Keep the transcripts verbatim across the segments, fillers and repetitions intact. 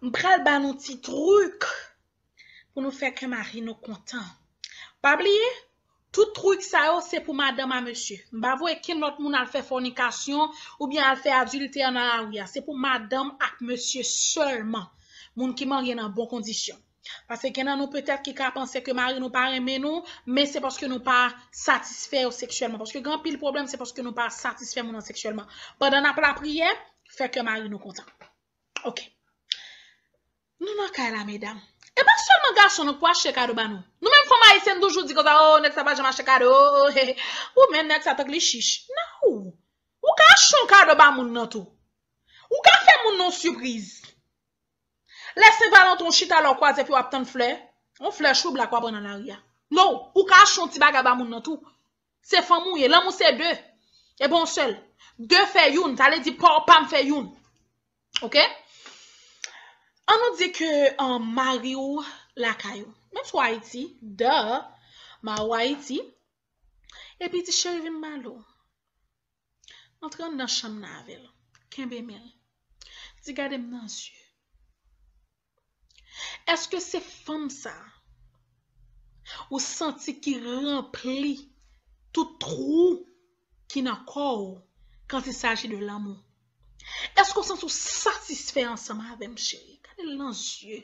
M pral ba nou ti trik pou nou fè kè mari nou kontan. Pa bliye, tout trik sa yo se pou madanm a mesye. M pa voye kenn lòt moun al fè fònikasyon oubyen al fè adiltè nan lari a. Se pou madanm ak mesye sèlman. Moun ki marye nan bon kondisyon. Paske gen nan nou petèt ki ka panse ke mari nou pa renmen nou, men se paske nou pa satisfè yo seksyèlman. Paske gen anpil pwoblèm, se paske nou pa satisfè moun nan seksyèlman. Pandan n ap lapriyè, fè kè mari nou kontan. Ok. Nou nan kay la, medam. E pa sèlman gason nou k pou achte kado ba nou. Nou menm fanm ayisyen, nou toujou di konsa, oh, nèg sa pa janm achte kado, oh, oh, he, he. Ou menm nèg sa tank li chich. Non. Ou ka achte yon kado ba moun nan tou. Ou ka fè moun nan yon sipriz. Lè Sen Valantan w chita la w kwaze epi w ap tann flè, yon flè chou blak w ap pran nan lari a. No, ou ka achte yon ti bagay ba moun nan tou. Se fanmi w ye, lanmou se de. E pa yon sèl. De fè youn, sa vle di pa w pa m fè youn. Ok? An nou di ke an, mari w lakay ou. Menm si w Ayiti, duh, mari w Ayiti. Epi di cheri vin m ba l ou. Antre anndan chanm nan avè l. Kenbe men l. Di gade m nan zye. Èske se fanm sa ou santi ki ranpli tout twou ki nan kò w quand il s'agit de l'amour? Èske w santi w satisfè ansanm avè m, cheri? Gade l nan zye.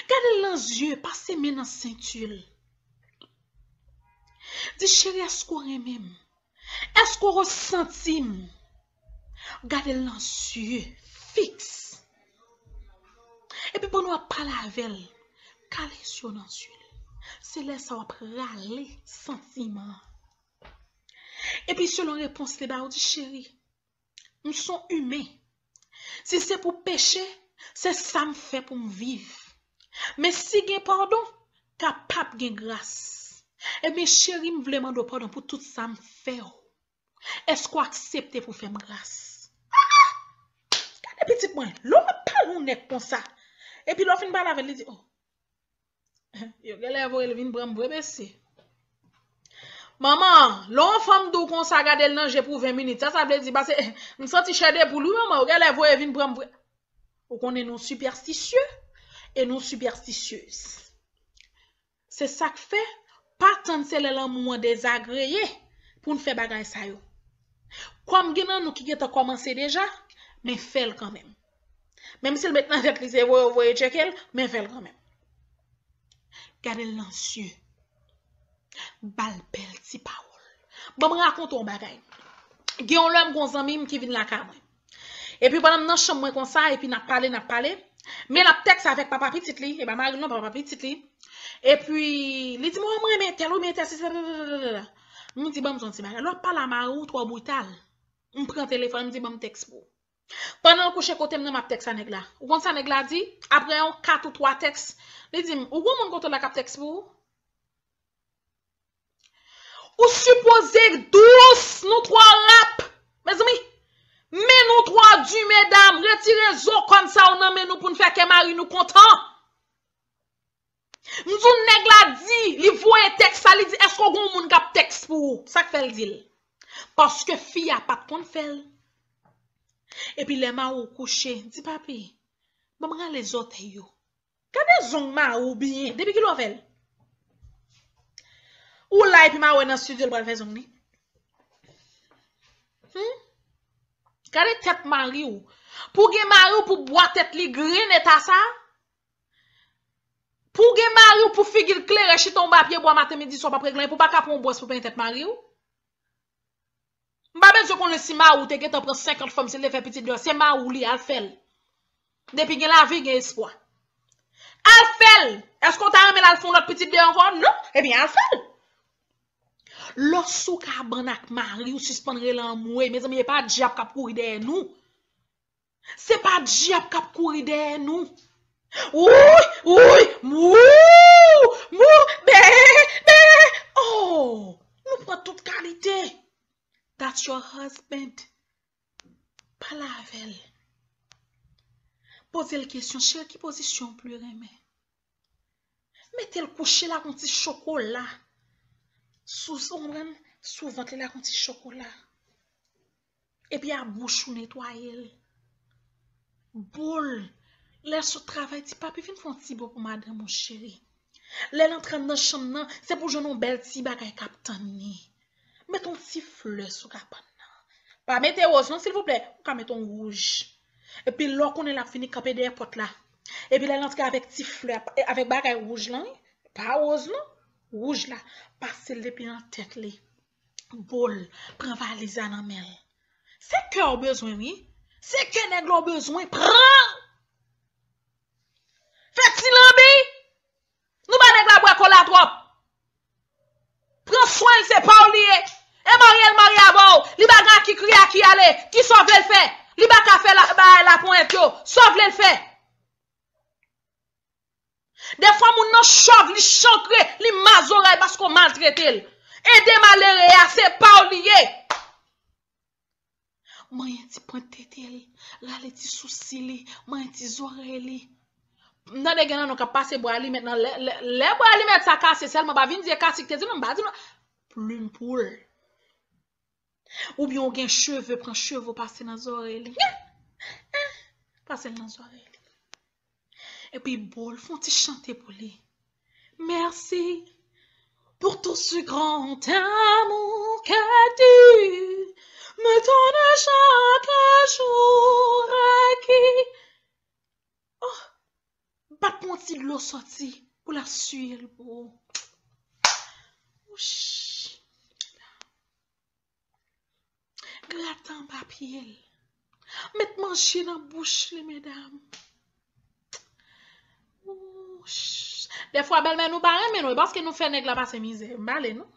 Gade l nan zye, pase men nan senti l. Di, cheri, èske w renmen m? Èske w resanti m? Gade l nan zye, fiks. Epi pandan w ap pale avè l, kale zye w nan zye l. Se lè sa w ap rale santiman an. Epi selon repons li ba ou, di, cheri, m se yon imen. Si se pou peche, se sa m fè pou m viv. Men si gen padon, kapab gen gras. Ebyen, cheri, m vle mande w padon pou tout sa m fè w. Èske w aksepte pou w fè m gras? Ah! Gade pitit mwen, lè w ap pale yon nèg konsa, epi lè w fin pale avè l, li di, oh, yo genlè voye l vin pran m vre, mesye. Manman, lè yon fanm di w konsa, gade l nan je pou ven minit. Sa, sa vle di, pase, m santi chè de poul, wi, manman, yo genlè voye vin pran m vre. Ou konnen nou sipèstisye e nou sipèstisyez. Se sa k fè, pa tann se lè lanmou an dezagreye pou n fè bagay sa yo. Kòm gen nan nou ki gentan kòmanse deja, men fè l kanmenm. Menm si l met nan tèt li se voye w voye tcheke l, men fè l kanmenm. Gade l nan zye. Ba l bèl ti pawòl. Ban m rakonte w yon bagay. Gen yon lè m gen yon zanmi m ki vin lakay mwen. Epi pandan m nan chanm mwen konsa, epi n ap pale, n ap pale. Men l ap tèks avèk papa pitit li, e pa mari l non, papa pitit li. Epi, li di m, oh, m renmen entèl, wi, men entèl, se, se, se, se, se, se. M di, ban m di w yon ti bagay. Lè w ap pale a mari w, twò brital. M pran telefòn, m di, ban m tèks pou ou. Pandan l kouche kote m nan, m ap tèks a nèg la. Ou konn sa nèg la di? Apre yon kat ou twa tèks, li di m, ou gon moun kote w la k ap tèks pou ou? Ou sipoze dous, nou twò rap. Mezanmi, men nou twò di, medam, retire zo kòn sa yo nan men nou pou n fè kè mari nou kontan. M di w nèg la di, li voye tèks sa, li di, èske w gon moun k ap tèks pou ou? Sa k fè l di l? Paske fi a pa t konn fè l. Epi lè mari w kouche, di, papi, ban m rale zòtèy yo. Gade zong mari w byen. Depi kilè w fè l? Ou la epi mari w nan estidyo l pral fè zong li. Hmm? Gade tèt mari w. Pou gen mari w pou bwa tèt li grenn eta sa. Pou gen mari w pou figi l klere chita anba pye bwa maten, midi, swa, p ap regle anyen, pou pa ka pran yon bwòs pou penyen tèt mari w. M pa bezwen konnen si mari w te gentan pran senkant fanm, si l te fè pitit deyò. Se mari w li, al fè l. Depi gen lavi, gen espwa. Al fè l! Èske w ta renmen l al fè yon lòt pitit deyò ankò? Non! Ebyen, al fè l! Lòske w ka bann ak mari w, sispann rele anmwey. Mezanmi, e pa dyab k ap kouri dèyè nou. Se pa dyab k ap kouri dèyè nou. Wouy, wouy, mou, mou, bè, bè. Oh, nou pran tout kalite. That's your husband. Pale avè l. Poze l kesyon, cheri, ki pozisyon w pli renmen? Mete l kouche la ak yon ti chokola. Sou, ou konprann? Sou vant li la ak yon ti chokola. Epi a bouch ou netwaye l. Bo l. Lè l sot travay, di, "Papi, vin fè yon ti bo pou madanm ou, cheri." Lè l antre anndan chanm nan, se pou jwenn yon bèl ti bagay k ap tann li. Met yon ti flè sou kabann nan. Pa mete woz non, silvouplè. Ou ka mete yon wouj. Epi lè w konnen l ap vini kanpe dèyè pòt la. Epi lè l antre avèk ti flè, avèk bagay wouj lan, wi. Pa woz non. Wouj la. Pase l depi nan tèt li. Bo l. Pran valiz la nan men l. Se kè w bezwen, wi. Se kè nèg la w bezwen. Pran! Fè ti lanbi. Nou ba nèg la bwè kola twòp. Pran swen l, se pa w li ye. E marye l marye avè w. Li pa gen a ki kriye, a ki ale. Kisa w vle l fè? Li pa ka fè la, bagay laponyèt yo. Sa w vle l fè? Defwa moun nan chòv, li chankre, li mal zòrèy paske w maltrete l. Ede malere a, se pa w li ye. Manyen ti pwent tete l, rale ti sousi li, manyen ti zòrèy li. M tande gen nan nou k ap pase bwa alimèt nan lè, lè, lè bwa alimèt sa kase, sèlman pa vin di e kasik te di non, m pa di non. Plim poul. Oubyen w gen cheve, pran cheve w pase nan zòrèy li. Pase l nan zòrèy li. Epi bo l, fè yon ti chante pou li. Merci pour tout ce grand amour que tu me donnes chaque jour acquis. Oh, bat pou yon ti dlo sòti pou l ap siye l pou ou. Wouch. Grate anba pye l. Met manje nan bouch li, medam. Wouch. Defwa bèlmè nou pa renmen nou, e paske nou fè nèg la pase mizè. M pale nou.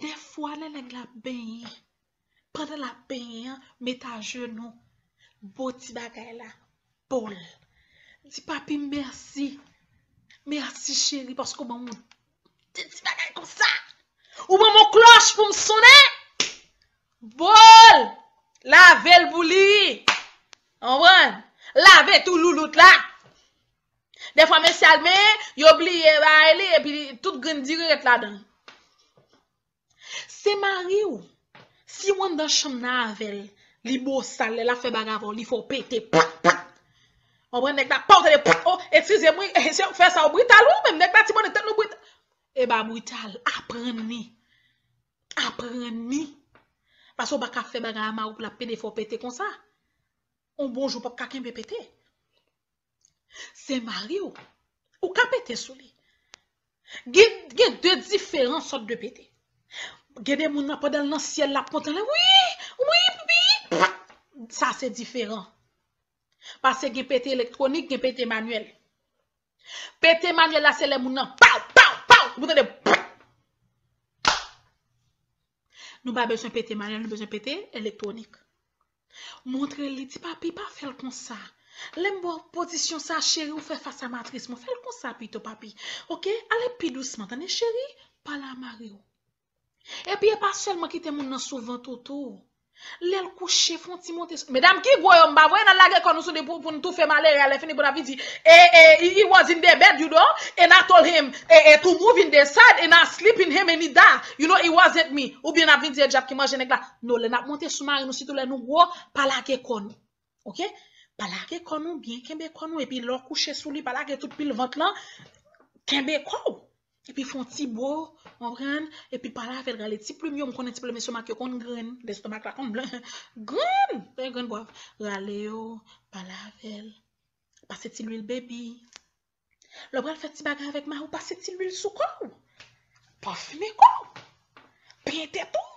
Defwa lè nèg la ap benyen, pandan l ap benyen an, met ajenou, bo ti bagay la, bo l. Di papi mèsi. Mèsi cheri paske w ban m yon ti bagay konsa. Ou ban m yon klòch pou m sonnen. Bo l. Lave l pou li. Konprann? Lave tou loulout la. Defwa mesye al men, yo bliye bay li, epi tout grenn diri ret ladan l. Se mari w. Si w anndan chanm nan avè l, li bosal, lè l ap fè bagay avè w, li fè w pete. Pak, pak. Ou pran nèg la, pa w tande, pak. Oh, eskize m, wi, se w k fè sa, w brital, wi, menm nèg la ti bonè tèt nou brital. E pa brital, aprann li. Aprann li. Paske w pa ka fè bagay a mari w pou l ap pede fè w pete konsa. On bon jou w p ap ka kenbe pete. Se mari w. Ou ka pete sou li. Gen, gen de diferan sòt de pete. Gen de moun nan pandan l nan syèl l ap kontan la. Wi, wi, wi. Sa se diferan. Paske gen pete elektwonik, gen pete manyèl. Pete manyèl la se lè moun nan paw, paw, paw. Ou tande? Nou pa bezwen pete manyèl, nou bezwen pete elektwonik. Montre li, di, "Papi, pa fè l konsa. Lè m ba w pozisyon sa, cheri, ou fè fas a matris mwen. Fè l konsa pito, papi. Oke? Ale pi dousman, tande, cheri? Pale a mari w." Epi, e pa sèlman kite moun nan sou vant ou tou. Lè l kouche, fè yon ti monte sou. Medam ki gwo yo, m pa voye n al lage kò nou sou li pou, pou n toufe malere a, lè fini pou n ap vin di, "Eh, eh, he, he was in the bed, you know, and I told him, eh, eh, to move in the side, and I sleep in him, and he died. You know, it wasn't me." Oubyen n ap vin di, "E dyab ki manje nèg la." Non, lè n ap monte sou mari nou, sitou lè nou gwo, pa lage kò nou. Oke? Pa lage kò nou, byen kenbe kò nou, epi lè w kouche sou li, pa lage tout pil vant lan, kenbe kò w. Epi fè yon ti bo, w konprann? Epi pale avè l, rale ti plim yo, m konnen ti plim estomak yo konn grenn, lestomak la konn blan, grenn, gen grenn pwav. Rale yo, pale avè l. Pase ti lwil bebi. Lè w pral fè ti bagay avèk mari w, pase ti lwil sou kò w. Pafime kò w. Penyen tèt ou.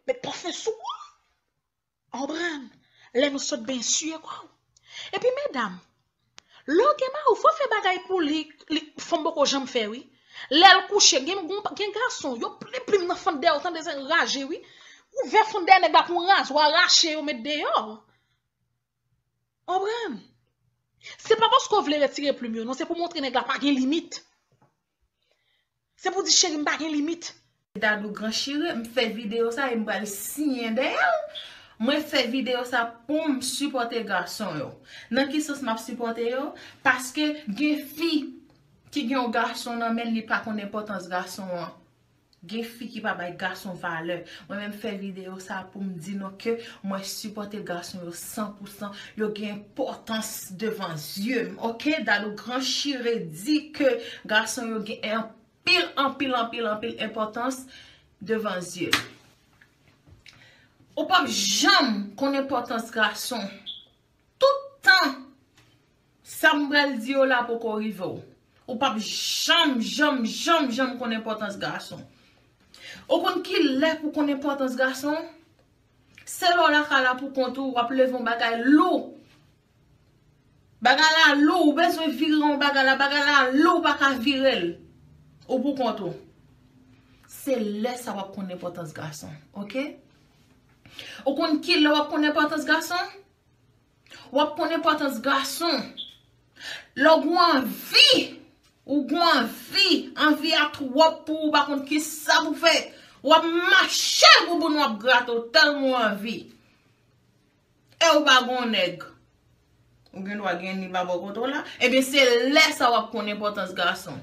Met pafen sou kò w. Konprann? Lè nou sot benyen, siye kò w. Epi medam, lè w gen mari w, fò w fè bagay pou li, li fanm poko janm fè, wi. Lè l kouche, gen, gen, gen gason, yo plim plim nan fannè dèyè w, tande se raje, wi. Ouvè fannè dèyè nèg la pou yon razwa, rache yo, met deyò. Konprann? Se pa paske w vle retire plim yo, non, se pou montre nèg la pa gen limit. Se pou di, "Cheri, m pa gen limit." Dadou Gran Chire, m fè videyo sa e m pral siyen dèyè l. Mwen fè videyo sa pou m sipòte gason yo. Nan ki sans m ap sipòte yo? Paske gen fi ki gen yon gason nan men l, li pa konn enpòtans gason an. Gen fi ki pa bay gason valè. Mwen menm fè videyo sa pou m di nou ke mwen sipòte gason yo san pou san. Yo gen enpòtans devan zye m. Oke? Dadou Gran Chire di ke gason yo gen anpil, anpil, anpil, anpil enpòtans devan zye l. Ou p ap janm konn enpòtans gason. Tout tan sa m pral di yo la poko rive w. Ou p ap janm, janm, janm, janm konn enpòtans gason. Ou konn ki lè pou konn enpòtans gason? Se lè w lakay la pou kont ou, w ap leve yon bagay lou. Bagay la lou, ou bezwen vire yon bagay la, bagay la lou, ou pa ka vire l. Ou pou kont ou. Se lè sa w ap konn enpòtans gason, oke? Ou konn ki lè w ap konn enpòtans gason? W ap konn enpòtans gason. Lè w gen anvi, ou gen anvi, anvi a twòp pou ou, ou pa konn ki sa pou fè. W ap mache bouboun w ap grate w tèlman w anvi. E ou pa gen yon nèg. Ou gen dwa gen ni pa bò kote w la. Ebyen, se lè sa w ap konn enpòtans gason.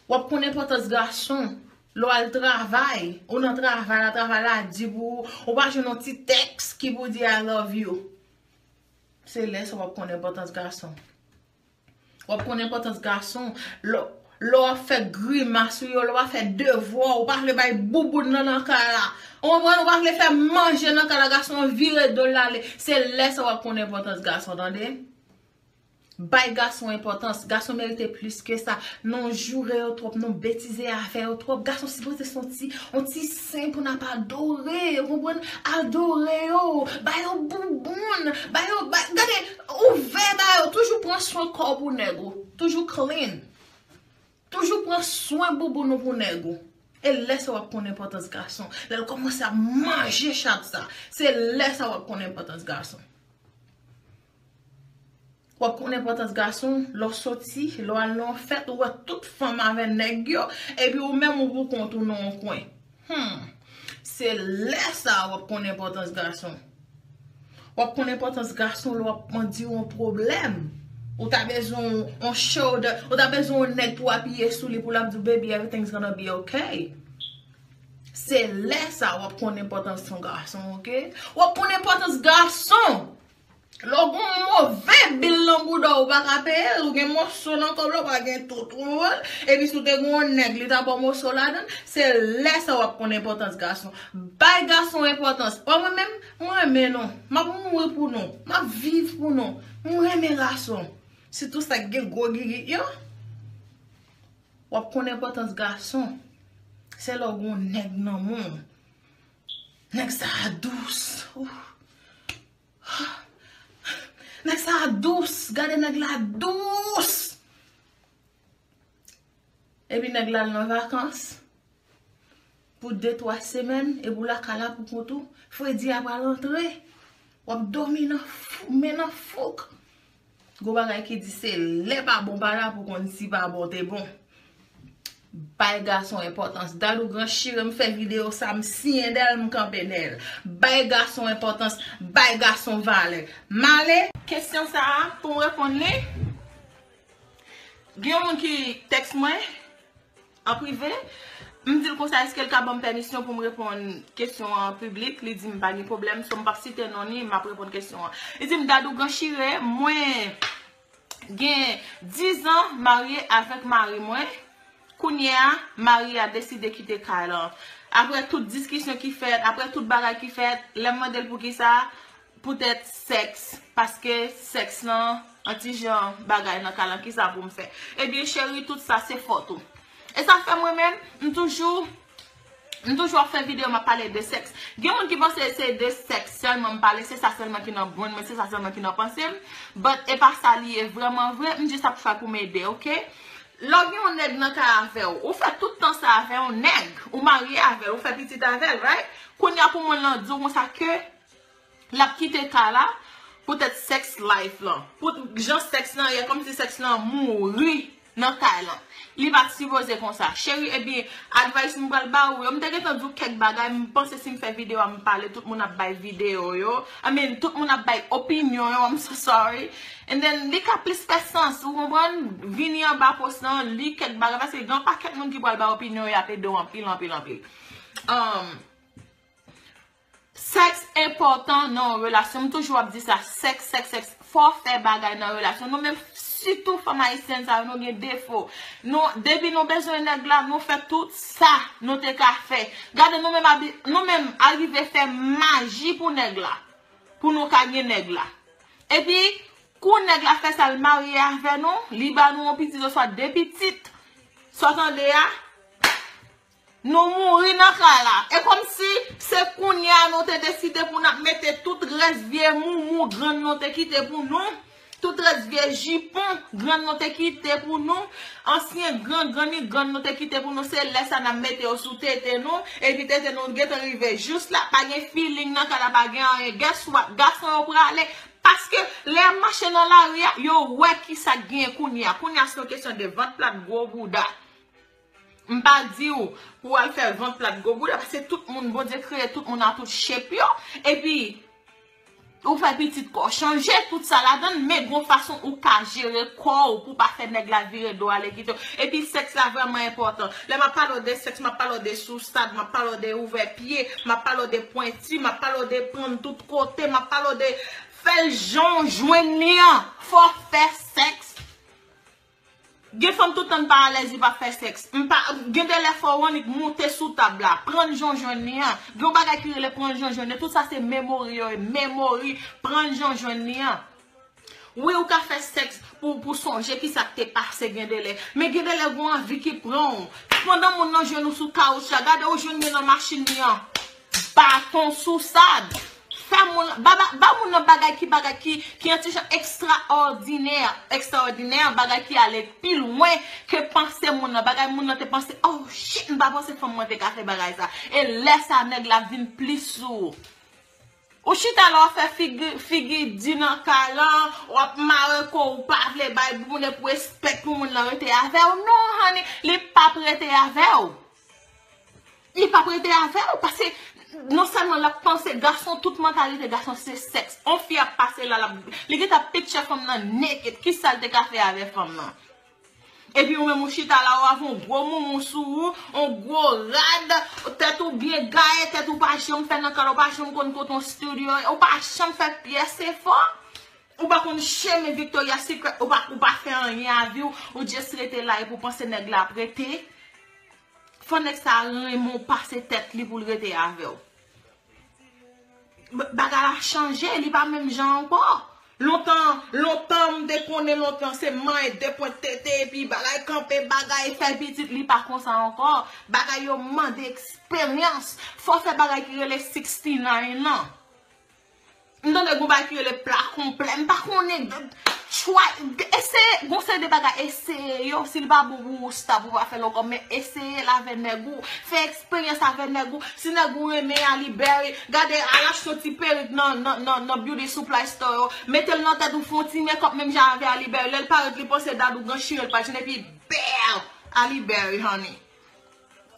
W ap konn enpòtans gason. Lè w al travay, ou nan travay la, travay la di pou ou, ou pa jwenn yon ti tèks ki pou di I love you. Se lè sa w ap konn enpòtans gason. W ap konn enpòtans gason. Lè, lè w ap fè grimas ou yo, lè w ap fè devwa, ou pa vle bay bouboun nan nan kay la. Ou konprann? Ou pa vle fè manje nan kay la, gason an vire do l ale. Se lè sa w ap konn enpòtans gason, tande? Bay gason enpòtans. Gason merite plis ke sa. Nou joure yo twòp, nou betize avè yo twòp. Gason sipoze se yon ti, yon ti sen pou n ap adore, ou konprann? Adore yo. Ba yo bouboun. Ba yo, ba, gade, ouvè ba yo. Toujou pran swen kò w pou nèg ou. Toujou clean. Toujou pran swen bouboun ou pou nèg ou. E lè sa w ap konn enpòtans gason. Lè l kòmanse ap manje chat sa. Se lè sa w ap konn enpòtans gason. W ap konn enpòtans gason, lè w soti, lè w al nan yon fèt, ou wè tout fanm avè nèg yo, epi ou menm ou pou kont ou nan yon kwen. Hmm. Se lè sa a w ap konn enpòtans gason. W ap konn enpòtans gason lè w ap pandye yon pwoblèm. Ou ta bezwen yon, yon shoulder, ou ta bezwen yon nèg pou apiye sou li, pou l ap di w, "Baby, everything's gonna be okay." Se lè sa a w ap konn enpòtans yon gason, oke? W ap konn enpòtans gason. Lè w gen yon move bil nan bouda w, ou pa ka peye l, ou gen moso nan kòb la, ou pa gen tout, ou konprann? Epi si w te gen yon nèg, li ta ba w moso ladan l, se lè sa w ap konn enpòtans gason. Bay gason enpòtans. Pa mwen menm, mwen renmen nou. M ap mouri pou nou. M ap viv pou nou. Mwen renmen gason. Sitou sa k gen gwo gigit yo. W ap konn enpòtans gason. Se lè w gen yon nèg nan men w. Nèg sa a dous. Ouh. Nèg sa a dous. Gade nèg la dous. Epi nèg la al nan vakans pou de, twa semèn, epi w lakay la pou kont ou. Fredi a pral antre. W ap dòmi nan fou, men nan fouk. Gon bagay ki di se lè pa bon pa la pou konn si pa bon te bon. Bay gason enpòtans. Dadou Gran Chire, m fè videyo sa, m siyen dèyè l, m kanpe dèyè l. Bay gason enpòtans, bay gason valè. M ale. Kesyon sa a, pou m reponn li, gen yon moun ki tèks mwen an prive. M di l konsa, èske l ka ban m pèmisyon pou m reponn kesyon an piblik? Li di m pa gen pwoblèm, so m p ap site non li, m ap reponn kesyon an. Li di m, Dadou Gran Chire, mwen gen diz an marye avèk mari mwen. Kounye a, mari a deside kite kay lan. Apre tout diskisyon ki fèt, apre tout bagay ki fèt, lè m mande l poukisa, poutèt sèks, paske sèks lan, yon ti jan bagay nan kay lan, kisa pou m fè? Ebyen, cheri, tout sa se fòt ou. E sa fè mwen menm, m toujou, m toujou ap fè videyo, m ap pale de sèks. Gen moun ki panse se de sèks sèlman m pale, se sa sèlman ki nan brain mwen, se sa sèlman ki nan panse m. But e pa sa li ye vrèman vre, m jis ap try pou m ede, oke? Lè w gen yon nèg nan kay avè w, ou fè tout tan sa avè yon nèg, ou marye avè l, ou fè pitit avè l, right? Kounye a pou moun lan di w konsa ke l ap kite kay la poutèt sex life lan. Pou jan sèks lan ye, kòmsi sèks lan mouri nan kay lan. Li pa t sipoze konsa. Cheri, ebyen, advice m pral ba ou yo, m te gentan di w kèk bagay, m panse si m fè videyo a, m pale, tout moun ap bay videyo yo. I mean, tout moun ap bay opinyon yo, I'm so sorry. And then, li ka plis fè sans, ou konprann? Vini anba post lan, li kèk bagay, paske gen yon pakèt moun ki pral bay opinyon yo, y ap ede w anpil, anpil, anpil. Um, Sèks enpòtan nan yon relasyon. M toujou ap di sa. Sèks, sèks, sèks. Fò w fè bagay nan relasyon. Nou menm, sitou fanm ayisyèn sa yo, nou gen defo. Nou, depi nou bezwen nèg la, nou fè tout sa nou te ka fè. Gade, nou menm, abi- nou menm arive fè maji pou nèg la. Pou nou ka gen nèg la. Epi, kou nèg la fè sa, l marye avè nou, li ba nou yon pitit, oswa de pitit. Sa w tande a? Nou mouri nan kay la. E kòmsi se kounye a nou te deside pou n ap mete tout rès vye moumou grann nou te kite pou nou. Tout rès vye jipon grann nou te kite pou nou. Ansyen grann, grann ni grann nou te kite pou nou. Se lè sa n ap mete yo sou tete nou. Epi tete nou gentan rive jous la. Pa gen feeling nan kay la, pa gen anyen. Guess what? Gason yo prale. Paske lè y ap mache nan lari a, yo wè ki sa k genyen kounye a. Kounye a se yon kesyon de vant plat, gwo bouda. M pa di w pou w al fè vant plat gwo bouda, paske tout moun, Bondye kreye tout moun a tout shape yo. Epi, ou fè pitit kò w chanje, tout sa ladan l, men gon fason ou ka jere kò w pou pa fè nèg la vire do ale kite w. Epi sèks la vrèman enpòtan. Lè m ap pale w de sèks, m ap pale w de sousad, m ap pale w de ouvè pye, m ap pale w de pwenti, m ap pale w de pran l tout kote, m ap pale w de fè l jan w jwenn li an. Fò w fè sèks. Gen fanm tout tan pa alèz, li pa fè sèks. M pa, gen de lè fò w annik moute sou tab la, pran l jan w jwenn li an. Gen yon bagay ki rele pran l jan w jwenn li. Tout sa se memori yo ye, memori, pran l jan w jwenn li an. Wi, ou ka fè sèks pou, pou sonje ki sa k te pase gen de lè. Men gen de lè gon anvi ki pran w. Pandan moun nan jwenn ou sou kawoutch la, gade ou jwenn li nan machin li an. Baton, sousad. Fè moun, ba, ba, ba moun nan bagay ki, bagay ki, ki yon ti jan ekstraòdinè, ekstraòdinè, bagay ki ale pi lwen ke panse moun nan. Bagay moun nan te panse, "Oh shit, m pa panse fanm mwen te ka fè bagay sa." E lè sa, nèg la vin plis sou ou. Ou chita la, w ap fè figi, figi di nan kay lan, w ap mare kò w, ou pa vle bay pou moun, e pou respè pou moun nan rete avè w. Non, honey, li p ap rete avè w. Li p ap rete avè w, paske non sèlman l ap panse, gason, tout mantalite gason se sèks. On fi ap pase la, l ap, li gentan picture fanm nan naked. Kisa l te ka fè avè fanm nan? Epi ou menm ou chita la, ou avè yon gwo moumou sou ou, yon gwo rad, tèt ou byen gaye, tèt ou pa janm fè nan kay la, ou pa janm konn kote yon studio ye, ou pa janm fè pyès efò. Ou pa konn chemen Victoria's Secret, ou pa, ou pa fè anyen a vi w, ou just rete la epi w panse nèg la ap rete. Fò nèg sa renmen w pase tèt li pou l rete avè w. B- Bagay la chanje, li pa menm jan ankò. Lontan, lontan m te konnen lontan se manyen de pwent tete epi bagay kanpe, bagay fè pitit, li pa konsa ankò. Bagay yo mande eksperyans. Fò w fè bagay ki rele sixty-nine lan. M tande gon bagay ki rele pla konplè. M pa konnen. Try, eseye, gon seri de bagay, eseye yo. Si li pa bon pou ou, stop, ou pa fè l ankò. Men eseye l avè nèg ou. Fè eksperyans avè nèg ou. Si nèg ou renmen Halle Berry, gade, al achte yon ti perik nan, nan, nan, nan beauty supply store yo. Mete l nan tèt ou, fè yon ti make up menm jan avè Halle Berry. Lè l parèt, li panse Dadou Gran Chire l pa jwenn, epi bèw! Halle Berry, honey.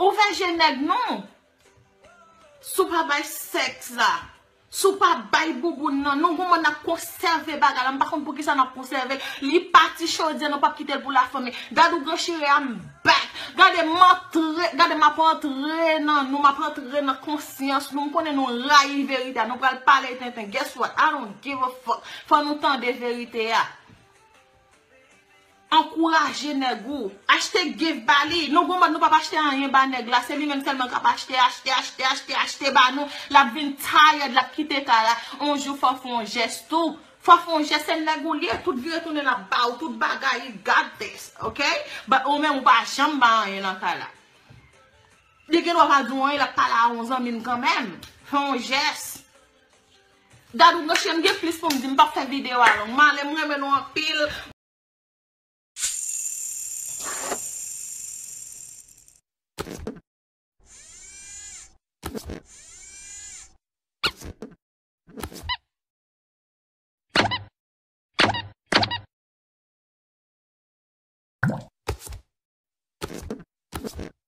Ouvè je nèg non. Si w pa bay sèks la, si w pa bay bouboun nan, nou gon mòd n ap konsève bagay la, m pa konn poukisa n ap konsève l. Li pati chodyè, nou p ap kite l pou lafanmi. Dadou Gran Chire, I'm back. Gade, m antre, gade, m ap antre nan nou, m ap antre nan konsyans nou. M konnen nou rayi verite a, nou pral pale tenten. Guess what? I don't give a fuck. Fò nou tande verite a. Ankouraje nèg ou. Achte gift ba li. Nou gon mòd nou p ap achte anyen ba nèg la. Se li menm sèlman k ap achte, achte, achte, achte, achte ba nou. L ap vin tired, l ap kite kay la. On jou fò fè on jès tou. Fò fè on jès, se nèg ou li ye. Tout vire tounen l ap ba ou tout bagay. He got this, ok? But ou menm ou pa janm ba anyen nan kay la. Li gen dwa pa di w anyen, l ap pale a on zanmi l kanmenm. Fè on jès. Dadou Gran Chire, m gen plis pou m di, m p ap fè videyo a long. M ale, m renmen nou anpil. Yeah.